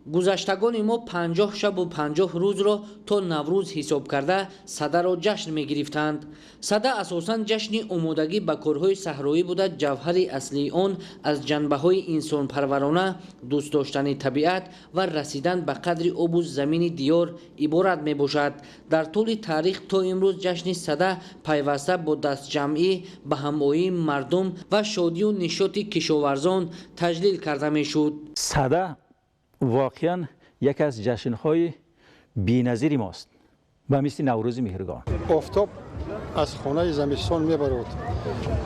Гузаштагони мо 50 шабу 50 рӯзро то Наврӯз ҳисоб карда, Садаро ҷашн мегирифтанд. Сада асосан ҷашни омодагӣ ба корҳои саҳроӣ буда, ҷавҳари аслии он аз ҷанбаҳои инсонпарварона, дӯст доштани табиат ва расидан ба қадри обу замини диёр иборат мебошад. Дар тӯли таърих то имрӯз ҷашни Сада пайваста бо дастҷамъӣ, ба ҳамоии мардум ва шодию нишоти кишоварзон таҷлил карда мешуд. Сада воқеан яке аз ҷашнҳои беназири мост, ба мисли Наврӯзи Меҳргон. Офтоб аз хонаи замистон мебарод,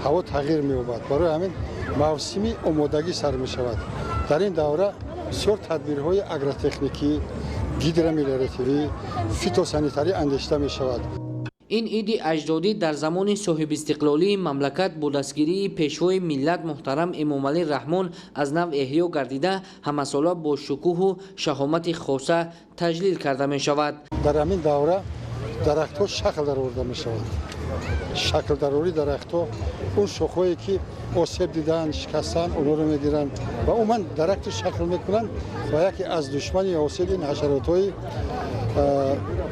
ҳаво тағйир меёбад. Барои ҳамин мавсими омодагӣ сар мешавад. Дар ин давра бисёр тадбирҳои агротехникӣ, гидромелиоративӣ, фитосанитарӣ андешида мешавад. Ин иди аҷдодӣ дар замони соҳибистиқлолии мамлакат бо дастгирии Пешвои миллат муҳтарам Эмомалӣ Раҳмон аз нав эҳё гардида, ҳамасола бо шукӯҳу шаҳомати хоса таҷлил карда мешавад. Дар ҳамин давра дарахтҳо шакл дароварда мешавад. Шаклдарории дарахтҳо, он шохҳое, ки осеб дидаанд, шикастаанд, онҳоро мегиранд ва умуман дарахтро шакл мекунанд. Ва яке аз душмани ҳосил ин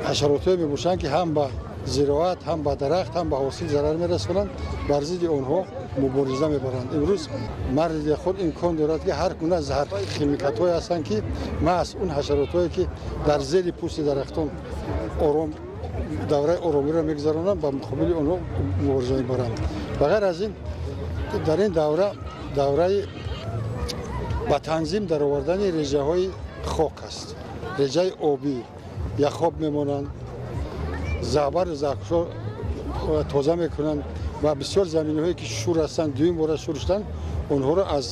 ҳашаротҳое мебошанд, ки ҳам ба зироат, ҳам ба дарахт, ҳам ба ҳосил зарар мерасонанд. Бар зидди онҳо мубориза мебаранд. Имрӯз марди деҳқон имкон дорад, ки ҳар гуна заҳрхимикатҳое ҳастанд, ки маҳз он ҳашаротҳое, ки дар зери пӯсти дарахтон ором давраи оромиро мегузаронанд, ба муқобили онҳо мубориза мебаранд. Ба ғайр аз ин, дар ин давра давраи ба танзим даровардани реҷаҳои хок аст. Реҷаи обӣ яхоб мемонанд, заъбару заҳкушо тоза мекунанд ва бисёр заминаҳое, ки шур ҳастанд, дуюм бора шур шуданд, онҳоро аз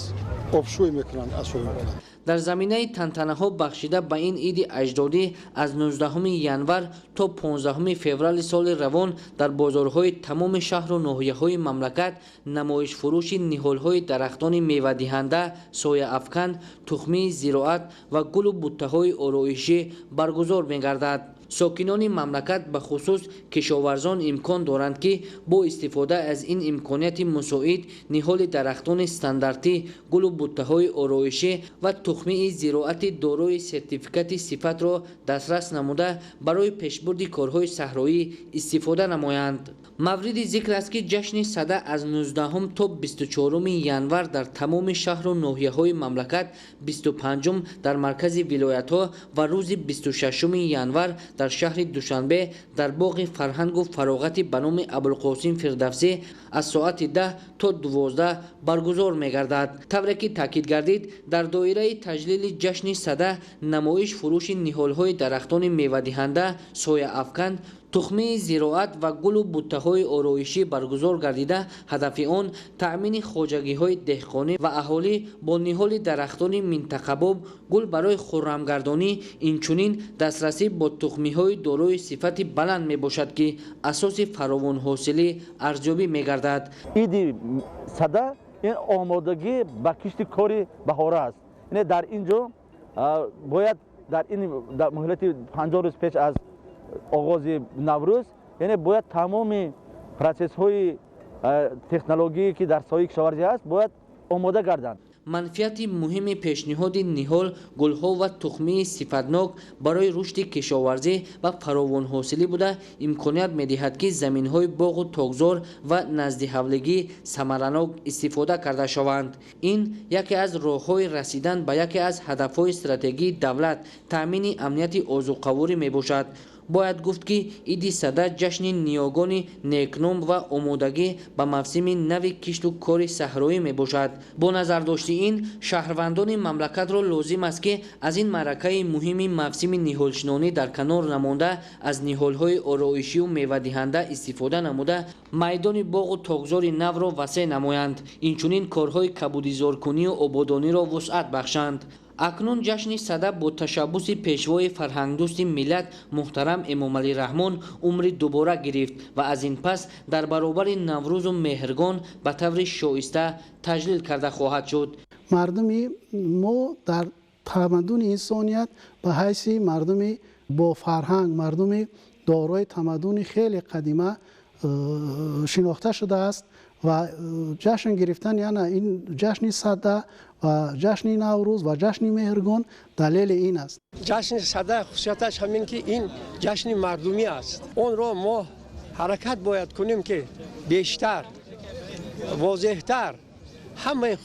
обшӯй мекунанд, аз шӯй мекунанд. Дар заминаи тантанаҳо бахшида ба ин иди аҷдодӣ аз 19 январ то 15 феврали соли равон дар бозорҳои тамоми шаҳру ноҳияҳои мамлакат намоишфурӯши ниҳолҳои дарахтони мевадиҳанда, сояафкан, тухмии зироат ва гулу буттаҳои ороишӣ баргузор мегардад. Сокинони мамлакат, бахусус кишоварзон, имкон доранд, ки бо истифода аз ин имконияти мусоид ниҳоли дарахтони стандартӣ, гулу буттаҳои ороишӣ ва тухмии зироати дорои сертификати сифатро дастрас намуда, барои пешбурди корҳои саҳроӣ истифода намоянд. Мавриди зикр аст, ки ҷашни Сада аз 19 то 24 январ дар тамоми шаҳру ноҳияҳои мамлакат, 25-ум дар маркази вилоятҳо ва рӯзи 26 январ дар шаҳри Душанбе дар боғи фарҳангу фароғати ба номи Абулқосим Фирдавсӣ аз соати 10 то 12 баргузор мегардад. Тавре ки таъкид гардид, дар доираи таҷлили ҷашни Сада намоиш фурӯши ниҳолҳои дарахтони мевадиҳанда, сояафкан, тухмии зироат ва гулу буттаҳои ороишӣ баргузор гардида, ҳадафи он таъмини хоҷагиҳои деҳқонӣ ва аҳолӣ бо ниҳоли дарахтони минтақабоб, гул барои хуррамгардонӣ, инчунин дастрасӣ бо тухмиҳои дорои сифати баланд мебошад, ки асоси фаровонҳосилӣ арзёбӣ мегардад. Иди Сада ин омодагӣ ба кишти кори баҳора аст. Яъне дар ин ҷо бояд дар ин муҳлати 50 рӯз пеш аз оғози Наврӯз, яъне бояд тамоми процессҳои технологие, ки дар соҳаи кишоварзӣ ҳаст, бояд омода гарданд. Манфиати муҳими пешниҳоди ниҳол, гулҳо ва тухмии сифатнок барои рушди кишоварзӣ ва фаровонҳосилӣ буда, имконият медиҳад, ки заминҳои боғу токзор ва наздиҳавлигӣ самаранок истифода карда шаванд. Ин яке аз роҳҳои расидан ба яке аз ҳадафҳои стратегии давлат, таъмини амнияти озуқаворӣ мебошад. Бояд гуфт, ки иди Сада ҷашни ниёгони некном ва омодагӣ ба мавсими нави кишту кори саҳроӣ мебошад. Бо назардошти ин, шаҳрвандони мамлакатро лозим аст, ки аз ин маъракаи муҳими мавсими ниҳолшинонӣ дар канор намонда, аз ниҳолҳои ороишию мевадиҳанда истифода намуда, майдони боғу токзори навро васеъ намоянд, инчунин корҳои кабудизоркунию ободониро вусъат бахшанд. Акнун ҷашни Сада бо ташаббуси Пешвои фарҳангдӯсти миллат муҳтарам Эмомалӣ Раҳмон умри дубора гирифт ва аз ин пас дар баробари Наврӯзу Меҳргон ба таври шоиста таҷлил карда хоҳад шуд. Мардуми мо дар тамаддуни инсоният ба ҳайси мардуми бофарҳанг, мардуми дорои тамаддуни хеле қадима шинохта шудааст. Ва ҷашн гирифтан яъне ин ҷашни Сада ва ҷашни Наврӯз ва ҷашни Меҳргон далели ин аст. Ҷашни Сада хусусияташ ҳамин ки ин ҷашни мардумӣ аст. Онро мо ҳаракат бояд кунем, ки бештар, возеҳтар ҳамаи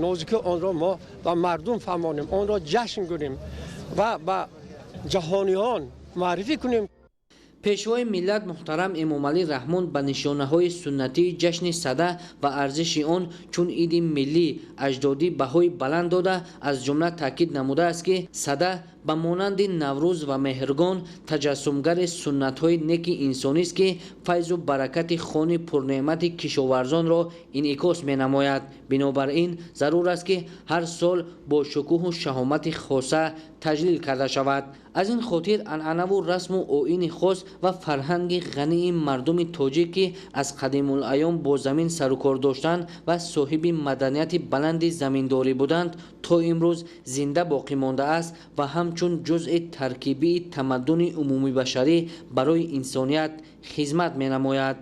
нозуки онро мо ба мардум фаҳмонем, онро ҷашн гирем ва ба ҷаҳониён муаррифӣ кунем. Пешвои миллат муҳтарам Эмомалӣ Раҳмон ба нишонаҳои суннатии ҷашни Сада ва арзиши он чун иди миллӣ аҷдодӣ баҳои баланд дода, аз ҷумла таъкид намудааст, ки Сада ба монанди Наврӯз ва Меҳргон таҷассумгари суннатҳои неки инсонист, ки файзу баракати хони пурнеъмати кишоварзонро инъикос менамояд. Бинобар ин зарур аст, ки ҳар сол бо шукӯҳу шаҳомати хоса таҷлил карда шавад. Аз ин хотир анъанаву расму оини хос ва фарҳанги ғании мардуми тоҷик, ки аз қадимулайём бо замин сарукор доштанд ва соҳиби маданияти баланди заминдорӣ буданд, то имрӯз зинда боқӣ мондааст ва ҳамчун ҷузъи таркибии тамаддуни умумибашарӣ барои инсоният хизмат менамояд.